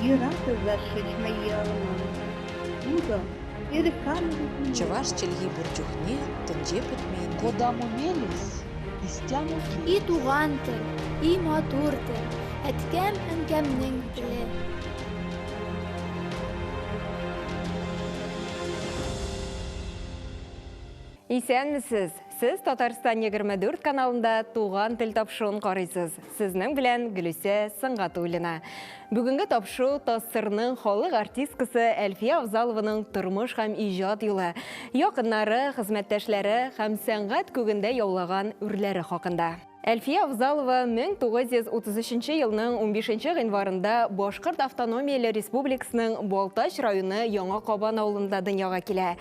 Юратӑр Чӑваш чӗлхи пур чухне тӗнче пӗтмен. Кодамо мелесь, истямо И туган тел, и матур тел, әткәм-әнкәмнең теле. Исәнмесез! Сез Татарстан 24 каналында Туган тел тапшыруын карыйсыз. Сезнең белән Гөлүсә Сөнгатуллина. Бүгенге тапшыру ТАССРның халык артисткасы Әлфия Авзалованың тормыш һәм иҗат юлы, якыннары, хезмәттәшләре һәм сәнгать күгендә яулаган үрләре хакында. Әлфия Авзалова 1933 елның 15 гыйнварында Башкорт автономияле республикасының Балтач районы Яңа Кабан авылында дөньяга килә.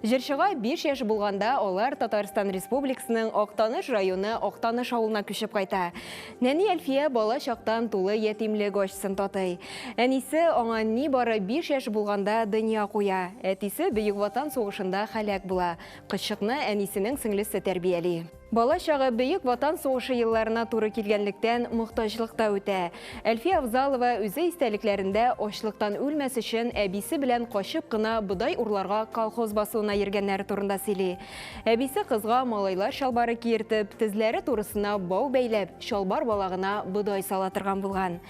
Җырчыга 5 яшь булганда алар Татарстан Республикасының Актаныш районы Актаныш авылына күчеп кайта. Нәни Әлфия бала чактан тулы ятимлек ачысын татый. Әнисе аңа нибары 5 яшь булганда дөнья куя. Әтисе Бөек Ватан сугышында һәлак була. Кызчыкны әнисенең сеңлесе тәрбияли. Бала чагы Бөек Ватан сугышы елларына туры килгәнлектән, мохтаҗлыкта үтә. Әлфия Авзалова үзе истәлекләрендә ачлыктан үлмәс өчен әбисе белән качып кына бодай урларга колхоз басуына йөргәннәре турында сөйли. Әбисе кызга малайлар чалбары киертеп, тезләре турысына бау бәйләп, чалбар балагына бодай сала торган булган.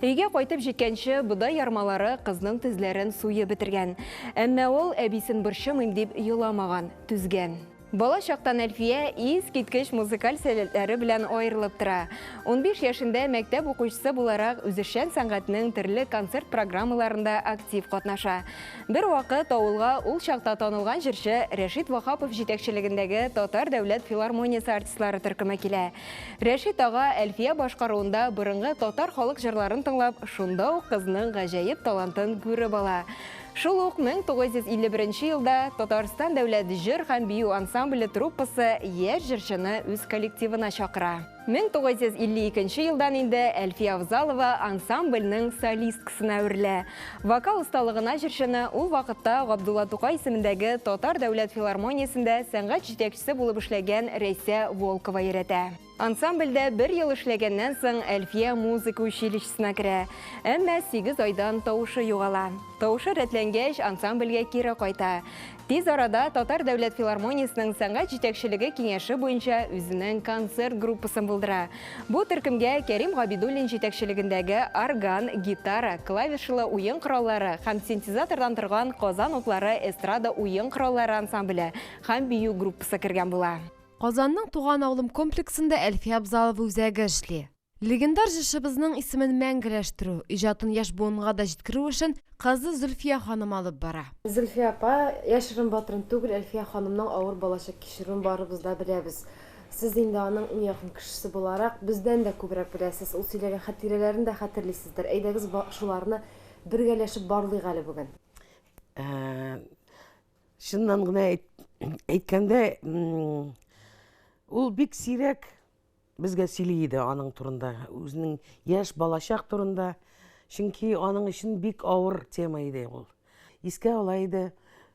Өйгә кайтып җиткәнче бодай ярмалары кызның тезләрен суеп бетергән. Әмма ул әбисен борчымыйм дип еламаган, түзгән. Бала чактан Әлфия искиткеч музыкаль сәләтләре белән аерылып тора. 15 яшендә мәктәп укучысы буларак үзешчән сәнгатьнең төрле концерт программаларында актив катнаша. Бервакыт авылга ул чакта танылган җырчы Рәшит Ваһапов җитәкчелегендәге Татар дәүләт филармониясе артистлары төркеме килә. Рәшит ага Әлфия башкаруында борынгы татар халык җырларын тыңлап, шунда ук кызның гаҗәеп талантын күреп ала. Шул ук 1951 елда Татарстан дәүләт җыр һәм бию ансамбле труппасы яшь җырчыны үз коллективына чакыра. 1952 елдан инде Әлфия Авзалова ансамбльнең солисткасына әверелә. Вокал осталыгына җырчыны ул вакытта Габдулла Тукай исемендәге Татар дәүләт филармониясендә сәнгать җитәкчесе булып эшләгән Рәйсә Волкова өйрәтә. Ансамбльдә бер ел эшләгәннән соң Әлфия музыка училищесына керә. Әмма 8 айдан тавышы югала. Тавышы рәтләнгәч, ансамбльгә кире кайта. Тиз арада Татар дәүләт филармониясенең сәнгать җитәкчелеге киңәше буенча үзенең концерт группасын булдыра. Бу төркемгә Кәрим Габидуллин җитәкчелегендәге орган, гитара, клавишалы уен кораллары һәм синтезатордан торган Казан утлары эстрада уен кораллары ансамбле һәм бию группасы кергән була. Казанның Туган авылым комплексында Әлфия Абзалова үзәге эшли. Легендар җырчыбызның исемен мәңгеләштерү, иҗатын яшь буынга да җиткерү эшен кызы Зөлфия ханым алып бара. Зөлфия апа, яшерен-батырын түгел, Әлфия ханымның авыр балачак кичерүен барыбыз да беләбез. Сез инде аның иң якын кешесе буларак, бездән дә күбрәк беләсез, ул сөйләгән хатирәләрен дә хәтерлисездер. Әйдәгез, шуларны бергәләшеп барлыйк әле бүген. Чыннан гына әйткәндә, ул бик сирәк безгә сөйли иде аның турында, үзенең яшь балачак турында. Чөнки аның өчен бик авыр тема иде ул. Искә ала иде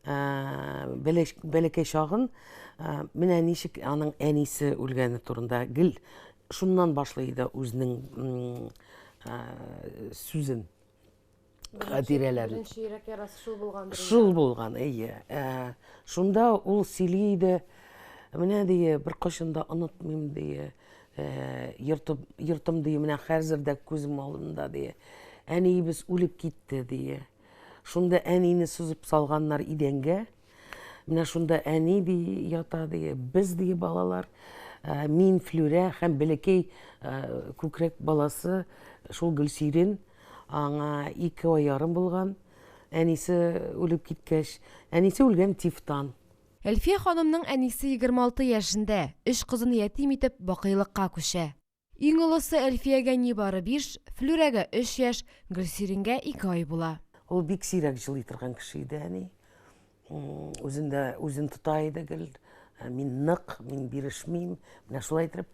бәләкәй чагын, менә ничек аның әнисе үлгәне турында гел шуннан башлый иде үзенең сүзен. Хатирәләрен. Беренче йөрәк ярасы шул булгандыр. Шул булган, әйе. Ә, шунда ул сөйли иде. Менә дие, беркайчан да онытмыйм дие. Ә, йортым, йортым дие, менә хәзер дә күзем алдында дие. Әниебез үлеп китте дие. Шунда әнине сузып салганнар идәнгә. Менә шунда әни ди ята ди, без ди балалар, э, мин Флүрә һәм бәләкәй э, күкрәк баласы шул Гөлсирин, аңа 2 ай ярым булган. Әнисе үлеп киткәч, әнисе үлгән тифтан. Әлфия ханымның әнисе 26 яшендә, өч кызын ятим итеп, бакыйлыкка күчә. Иң олысы Әлфиягә нибары биш, Флүрәгә өч яшь, Гөлсирингә ике ай була. Ул бик сирәк җылый торган кеше иде, әни. Үзен дә үзен тота иде гел. Мин нык, мин бирешмим. Менә шулай итеп,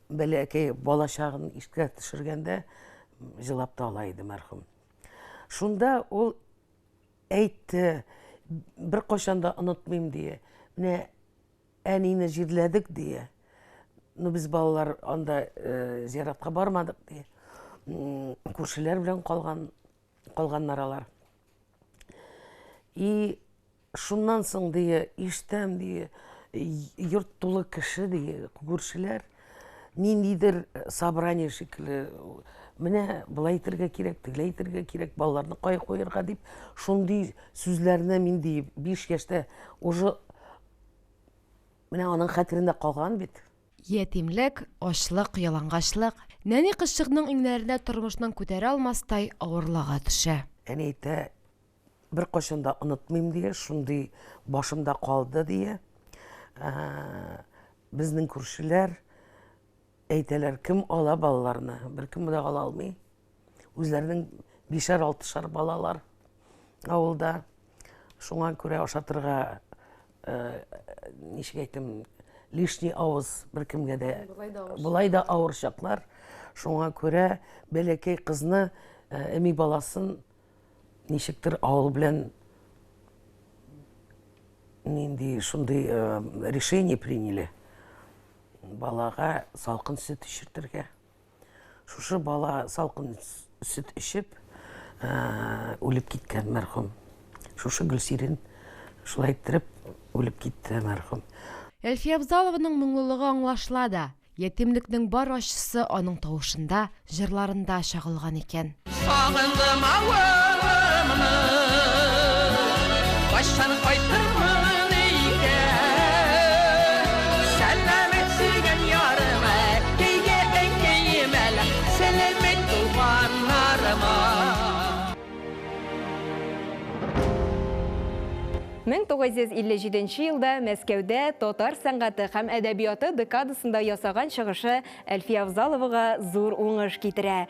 бәләкәй балачагын искә төшергәндә җылап та ала иде мәрхүм. Шунда ул әйтте, беркайчан да онытмыйм, дие. Менә Әнине җирләдек, дие. Ну, без балалар анда э, зиратка бармадык, дие. Күршеләр белән калган, калганнар алар. И шуннан соң, ди, ишетәм, ди, йорт тулы кеше, ди, күршеләр, ниндидер собрание шикелле, менә болай итәргә кирәк, тегеләй итәргә кирәк, балаларны кая куярга дип, шундый сүзләрне мин, ди, 5 яшьтә уже менә аның хәтерендә калган бит. Ятимлек, ачлык, ялангачлык. Нәни кызчыкның иңнәренә тормышның күтәрә алмастай авырлыгы төшә. Әни әйтә, беркайчан да онытмыйм, дия, шундый башымда калды, дия. Безнең күршеләр әйтәләр, кем ала балаларны? Беркем дә ала алмый. Үзләренең бишәр-алтышар балалар авылда. Шуңа күрә ашатырга, э, ничек әйтим, лишний авыз беркемгә дә. Болай да авыр чаклар. Шуңа күрә бәләкәй кызны, э, эми баласын ничектер авыл белән нинди шундый э, решение приняли. Балага салкын сөт эчертергә. Шушы бала салкын сөт эчеп, үлеп киткән мәрхүм. Шушы Гөлсирин шулай иттереп үлеп китте мәрхүм. Әлфия Авзалованың моңлылыгы аңлашыла да. Ятимлекнең бар ачысы аның тавышында, җырларында чагылган икән. Сагындым авылымны, кайчан кайтырмын икән? Сәлам әйт сөйгән ярыма, әткәйгә, әнкәемә, сәлам әйт туганнарыма. 1957 елда Мәскәүдә татар сәнгате һәм әдәбияты декадасында ясаган чыгышы Әлфия Авзаловага зур уңыш китерә.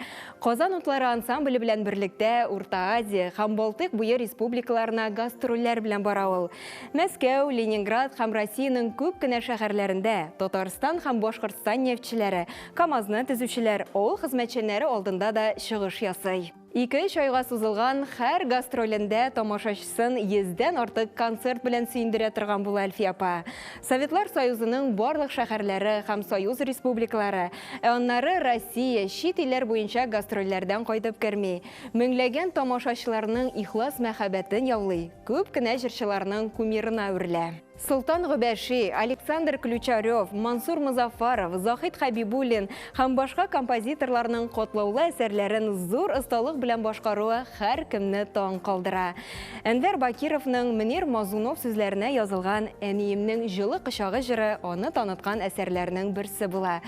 Казан утлары ансамбле белән берлектә Урта Азия һәм Балтыйк буе республикаларына гастрольләр белән бара ул. Мәскәү, Ленинград һәм Россиянең күп кенә шәһәрләрендә Татарстан һәм Башкортстан нефтьчеләре, КАМАЗны төзүчеләр, авыл хезмәтчәннәре алдында да чыгыш ясый. Ике-өч айга сузылган һәр гастролендә тамашачысын йөздән артык концерт белән сөендерә торган була Әлфия апа. Советлар Союзының барлык шәһәрләре һәм союз республикалары, ә аннары Россия, чит илләр буенча гастрольләрдән кайтып керми. Меңләгән тамашачыларның ихлас мәхәббәтен яулый, күп кенә җырчыларның кумирына әверелә. Солтан Гобәши, Александр Ключарев, Мансур Мозаффаров, Заһид Хәбибуллин һәм башка композиторларның катлаулы әсәрләрен зур осталык белән башкаруы һәркемне таң калдыра. Әнвәр Бакировның Мөнир Мазунов сүзләренә язылган Әниемнең җылы кочагы җыры аны таныткан әсәрләрнең берсе була.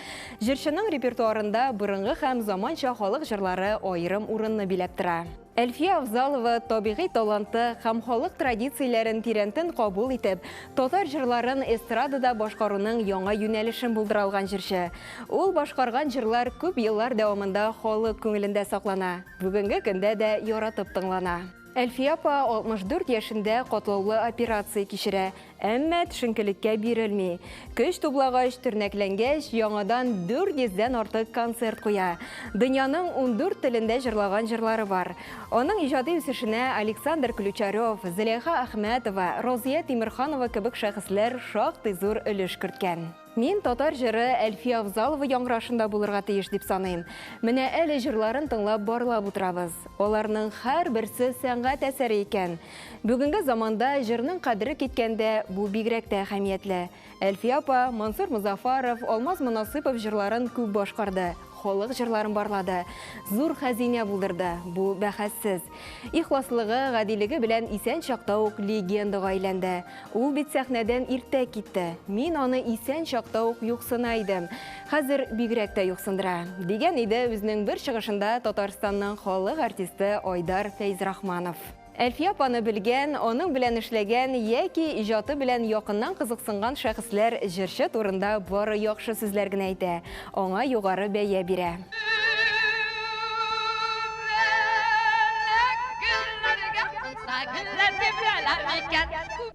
Җырчының репертуарында борынгы һәм заманча халык җырлары аерым урынны биләп тора. Әлфия Авзалова табигый таланты һәм халык традицияләрен тирәнтен кабул итеп, татар җырларын эстрадада башкаруның яңа юнәлешен булдыра алган җырчы. Ул башкарган җырлар күп еллар дәвамында халык күңелендә саклана, бүгенге көндә дә яратып тыңлана. Әлфия апа 64 яшендә катлаулы операция кичерә, әмма төшенкелеккә бирелми. Көч туплагач, тернәкләнгәч, яңадан 400 дән артык концерт куя. Дөньяның 14 телендә җырлаган җырлары бар. Аның иҗади үсешенә Александр Ключарев, Зөләйха Әхмәтова, Розия Тимерханова кебек шәхесләр шактый зур өлеш керткән. Мин татар җыры Әлфия Авзалова яңгырашында булырга тиеш дип саныйм. Менә әле җырларын тыңлап барлап утырабыз. Аларның һәрберсе сәнгать әсәре икән. Бүгенге заманда җырның кадере киткәндә бу бигрәк тә әһәмиятле. Әлфия апа Мансур Мозаффаров, Алмаз Монасыйпов җырларын күп башкарды, халык җырларын барлады. Зур хәзинә булдырды, бу бәхәссез. Ихласлыгы, гадилеге белән исән чакта ук легендага әйләнде. Ул бит сәхнәдән иртә китте. Мин аны исән чакта ук юксына идем. Хәзер бигрәк тә юксындыра. Дигән иде үзенең бер чыгышында Татарстанның халык артисты Айдар Фәйзрахманов. Әлфия апаны белгән, аның белән эшләгән яки иҗаты белән якыннан кызыксынган шәхесләр җырчы турында бары яхшы сүзләр генә әйтә, аңа югары бәя бирә.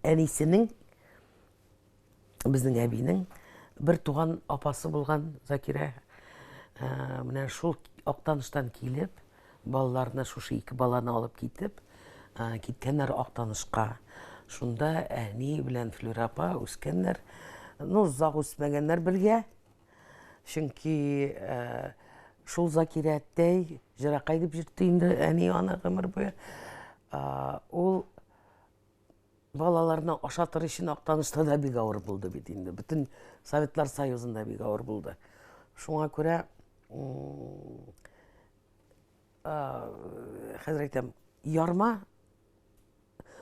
Әнисенең, безнең әбинең бер туган апасы булган Закирә. Э, менә шул Актаныштан килеп, балаларны шушы ике баланы алып китеп, э, киткәннәр Актанышка. Шунда әни белән Флюра апа үскәннәр. Ну, озак үсмәгәннәр бергә. Чөнки э, Шул Закирәттәй, Җыракай дип йөртте инде әни аны гомер буе. Ул балаларны ашатыр өчен Актанышта да бик авыр булды бит инде. Бөтен Советлар Союзында бик авыр булды. Шуңа күрә хәзер әйтәм, ярма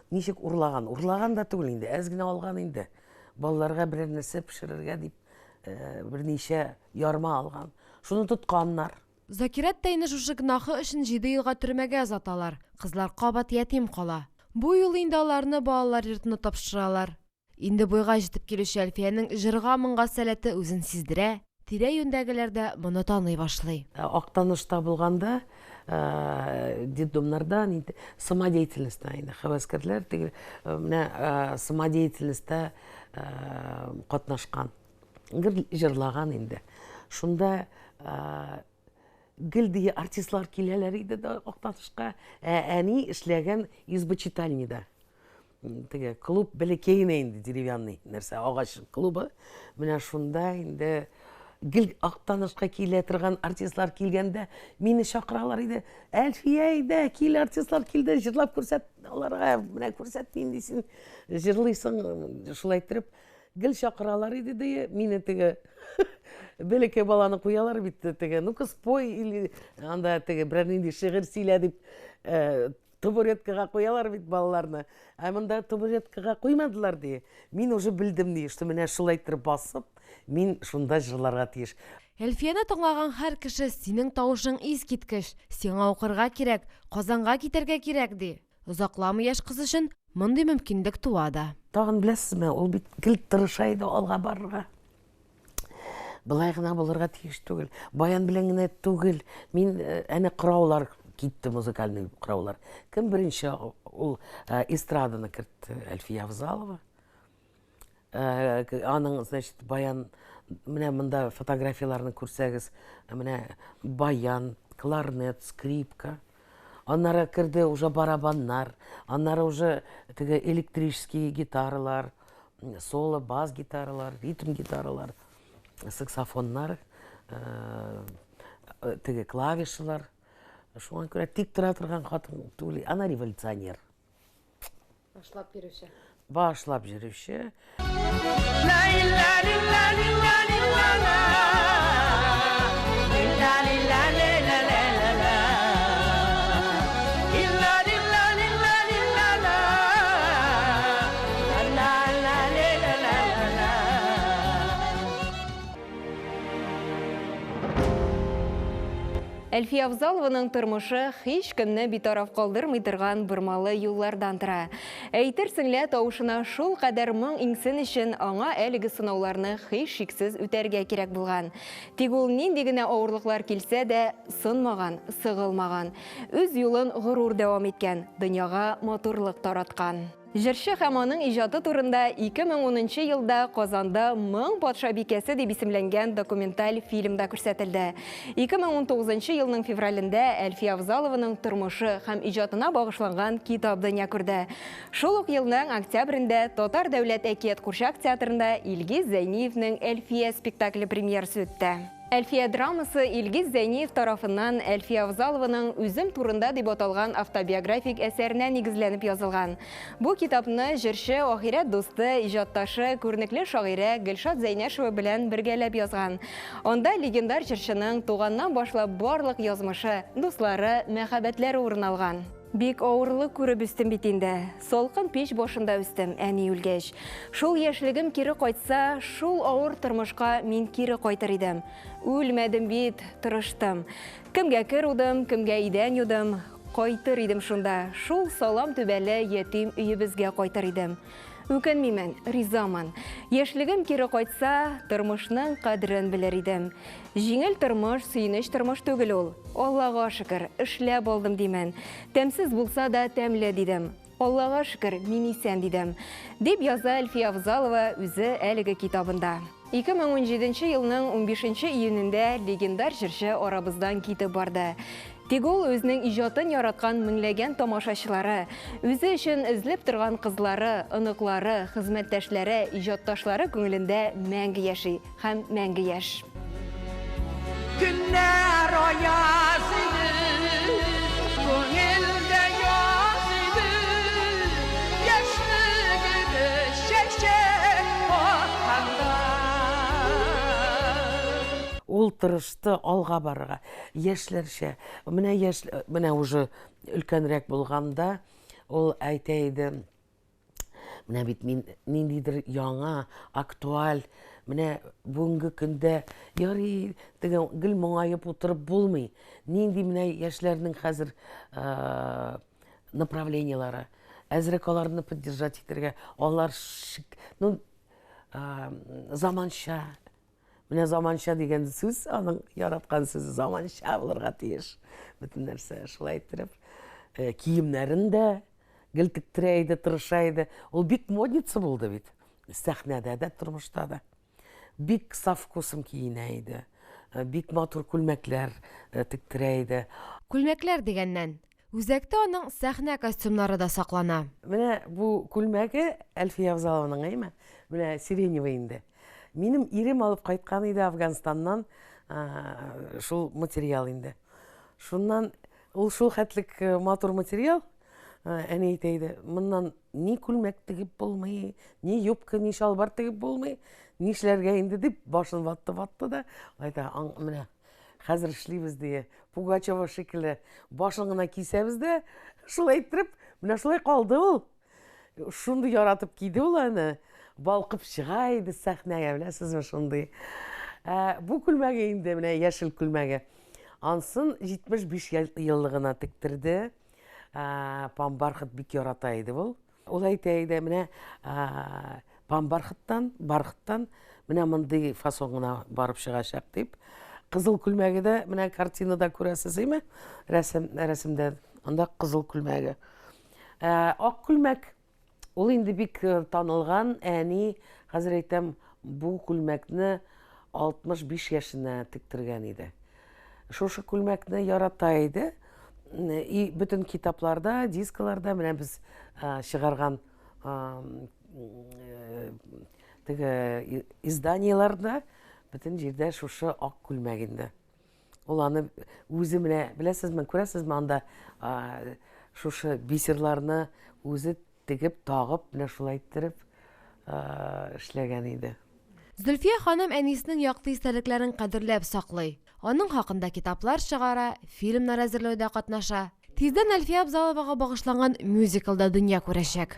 ничек урлаган? Урлаган да түгел инде, әз генә алган инде. Балаларга берәр нәрсә пешерергә дип берничә ярма алган. Шуны тотканнар. Закирәттәйне шушы гөнаһы өчен җиде елга төрмәгә озаталар. Кызлар кабат ятим кала. Бу юлы инде аларны балалар йортына тапшыралар. Инде буйга җитеп килүче Әлфиянең җырга-моңга сәләте үзен сиздерә, тирә-юньдәгеләр дә моны таный башлый. Актанышта булганда, детдомнарда самодеятельностьта инде һәвәскәрләр теге менә самодеятельностьта катнашкан. Гел җырлаган инде. Шунда гел дие артистлар киләләр иде дә Актанышка. Ә әни эшләгән избочитальныйда. Теге клуб бәләкәй генә инде, деревянный нәрсә, агач клубы. Менә шунда инде гел Актанышка килә торган артистлар килгәндә мине чакыралар иде. Әлфия, әйдә, кил, артистлар килде, җырлап күрсәт аларга, менә күрсәт нинди син җырлыйсың, шулай иттереп гел чакыралар иде ди, мине теге бәләкәй баланы куялар бит теге, ну-ка спой или анда теге берәр нинди шигырь сөйлә дип табуреткага куялар бит балаларны. Ә монда табуреткага куймадылар ди. Мин уже белдем ди, что менә шулай иттереп басып, мин шунда җырларга тиеш. Әлфияне тыңлаган һәр кеше синең тавышың искиткеч, сиңа укырга кирәк, Казанга китәргә кирәк ди. Озакламый яшь кыз өчен мондый мөмкинлек туа да. Тагын беләсезме, ул бит гел тырыша иде алга барырга. Былай гына булырга тиеш түгел. Баян белән генә түгел. Мин әнә кораулар китте, музыкальный кораулар. Кем беренче ул эстраданы кертте? Әлфия Авзалова. Аның, значит, баян, менә монда фотографияләрне күрсәгез, менә баян, кларнет, скрипка. Аннары керде уже барабаннар, аннары уже теге электрический гитаралар, соло, бас гитаралар, ритм гитаралар, саксофоннар, теге клавишалар. Шуңа күрә тик тора торган хатын түгел, она революционер. Башлап йөрүче. Башлап йөрүче. Әлфия Авзалованың тормышы һич кемне битараф калдырмый торган бормалы юллардан тора. Әйтерсең лә тавышына шул кадәр моң иңсен өчен аңа әлеге сынауларны һичшиксез үтәргә кирәк булган. Тик ул нинди генә авырлыклар килсә дә, сынмаган, сыгылмаган. Үз юлын горур дәвам иткән, дөньяга матурлык тараткан. Җырчы һәм аның иҗаты турында 2010 елда Казанда Моң патшабикәсе дип исемләнгән документаль фильм да күрсәтелде. 2019 елның февралендә Әлфия Авзалованың тормышы һәм иҗатына багышланган китап дөнья күрде. Шул ук елның октябрендә Татар дәүләт әкият курчак театрында Илгиз Зәйниевнең Әлфия спектакле премьерасы үтте. Әлфия драмасы Илгиз Зәйниев тарафыннан Әлфия Авзалованың Үзем турында дип аталган автобиографик әсәренә нигезләнеп язылган. Бу китапны җырчы ахирәт дусты, иҗатташы, күренекле шагыйрә Гөлшат Зәйнәшева белән бергәләп язган. Анда легендар җырчының туганнан башлап барлык язмышы, дуслары, мәхәббәтләре урын алган. Бик авырлык күреп үстем бит инде. Салкын пич башында үстем, әни үлгәч. Шул яшьлегем кире кайтса, шул авыр тормышка мин кире кайтыр идем. Үлмәдем бит, тырыштым. Кемгә кер удым, кемгә идән юдым. Кайтыр идем шунда, шул салам түбәле ятим өебезгә кайтыр идем. Үкенмимен, ризамын. Яшьлегем кире кайтса, тормышның кадерен белер идем. Җиңел тормыш, сөенеч тормыш түгел ул. Аллага шөкер, эшләп алдым димен. Тәмсез булса да тәмле дидем. Аллага шөкер, мин исән дидем. Дип яза Әлфия Авзалова үзе әлеге китабында. 2017 елның 15 июнендә легендар җырчы арабыздан китеп барды. Тик ул үзенең иҗатын яраткан меңләгән тамашачылары, үзе өчен эзләп торган кызлары, оныклары, хезмәттәшләре, иҗатташлары күңелендә мәңге яши һәм мәңге яшь. Көннәр аяз иде, күңелдә яз иде, яшьлегебез чәчәк атканда. Ул тырышты алга барырга. Яшьләрчә. Менә яшь, менә уже өлкәнрәк булганда ул әйтә иде, менә бит мин ниндидер яңа, актуаль, менә бүгенге көндә ярый, теге гел моңаеп утырып булмый. Нинди менә яшьләрнең хәзер направлениелары. Әзрәк аларны поддержать итәргә, алар шик, ну, заманча. Менә заманча дигән сүз, аның яраткан сүзе, заманча булырга тиеш. Бөтен нәрсә шулай иттереп, киемнәрен дә гел тектерә иде, тырыша иде. Ул бик модница булды бит. Сәхнәдә дә, тормышта да. Бик со вкусом киенә иде. Бик матур күлмәкләр тектерә иде. Күлмәкләр дигәннән, үзәктә аның сәхнә костюмнары да саклана. Менә бу күлмәге Әлфия Авзалованың, әйме? Менә сиреневый инде. Минем ирем алып кайткан иде Афганстаннан шул материал инде. Шуннан ул шул хәтлек матур материал, әни әйтә иде, моннан ни күлмәк тегеп булмый, ни юбка, ни чалбар тегеп булмый, нишләргә инде дип башын ватты-ватты да, әйтә, менә хәзер эшлибез дие, Пугачева шикелле башын гына кисәбез дә, шулай иттереп, менә шулай калды ул. Шундый яратып киде ул аны. Балкып чыга иде сәхнәгә, беләсезме, шундый. Ә, бу күлмәге инде менә яшел күлмәге. Ансын 75 еллыгына тектерде. Ә, памбархат бик ярата иде ул. Ул әйтә иде, менә памбархаттан, бархаттан менә мондый фасон гына барып чыгачак дип. Кызыл күлмәге дә менә картинада күрәсез, әйме? Рәсем, рәсемдә анда кызыл күлмәге. Ә, ак күлмәк ул инде бик э, танылган әни, хәзер әйтәм, бу күлмәкне 65 яшенә тектергән иде. Шушы күлмәкне ярата иде. И бөтен китапларда, дискларда менә без э, чыгарган э, теге изданиеларда бөтен җирдә шушы ак күлмәк инде. Ул аны үзе менә, беләсезме, күрәсезме, анда шушы бисерларны үзе тегеп, тагып, менә шулай иттереп эшләгән иде. Зөлфия ханым әнисенең якты истәлекләрен кадерләп саклый. Аның хакында китаплар чыгара, фильмнар әзерләүдә катнаша. Тиздән Әлфия Абзаловага багышланган мюзикл да дөнья күрәчәк.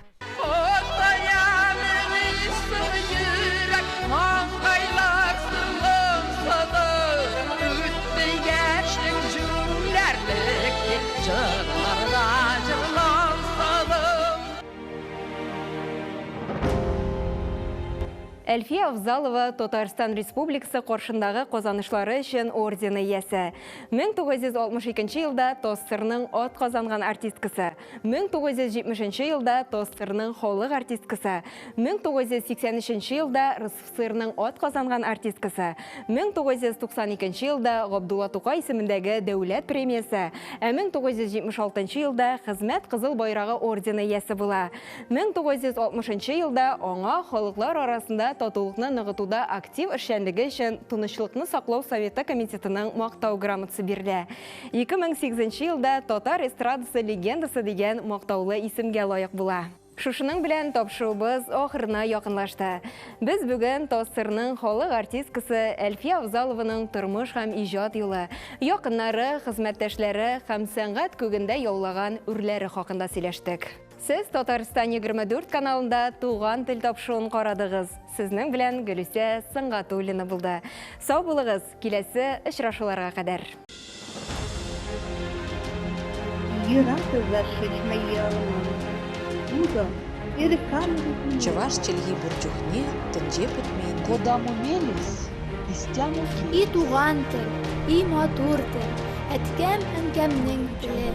Әлфия Авзалова Татарстан Республикасы каршындагы казанышлары өчен ордены иясе. 1962 елда ТОССРның ат казанган артисткасы, 1970 елда ТОССРның халык артисткасы, 1983 елда РСФСРның ат казанган артисткасы, 1992 елда Габдулла Тукай исемендәге дәүләт премиясе, ә 1976 елда Хезмәт Кызыл Байрагы ордены иясе була. 1960 елда аңа халыклар арасында татулыкны ныгытуда актив эшчәнлеге өчен Тынычлыкны саклау советы комитетының мактау грамотасы бирелә. 2008 елда Татар эстрадасы легендасы дигән мактаулы исемгә лаек була. Шушының белән тапшыруыбыз ахырына якынлашты. Без бүген ТАССРның халык артисткасы Әлфия Авзалованың тормыш һәм иҗат юлы, якыннары, хезмәттәшләре һәм сәнгать күгендә яулаган үрләре хакында сөйләштек. Сез Татарстан 24 каналында Туган тел тапшыруын карадыгыз. Сезнең белән Гөлүсә Сөнгатуллина булды. Сау булыгыз, киләсе очрашуларга кадәр. Чӑваш чӗлхи пур чухне тӗнче пӗтмен. Кодамо мелесь, истямо И туган тел, и матур тел, әткәм-әнкәмнең теле.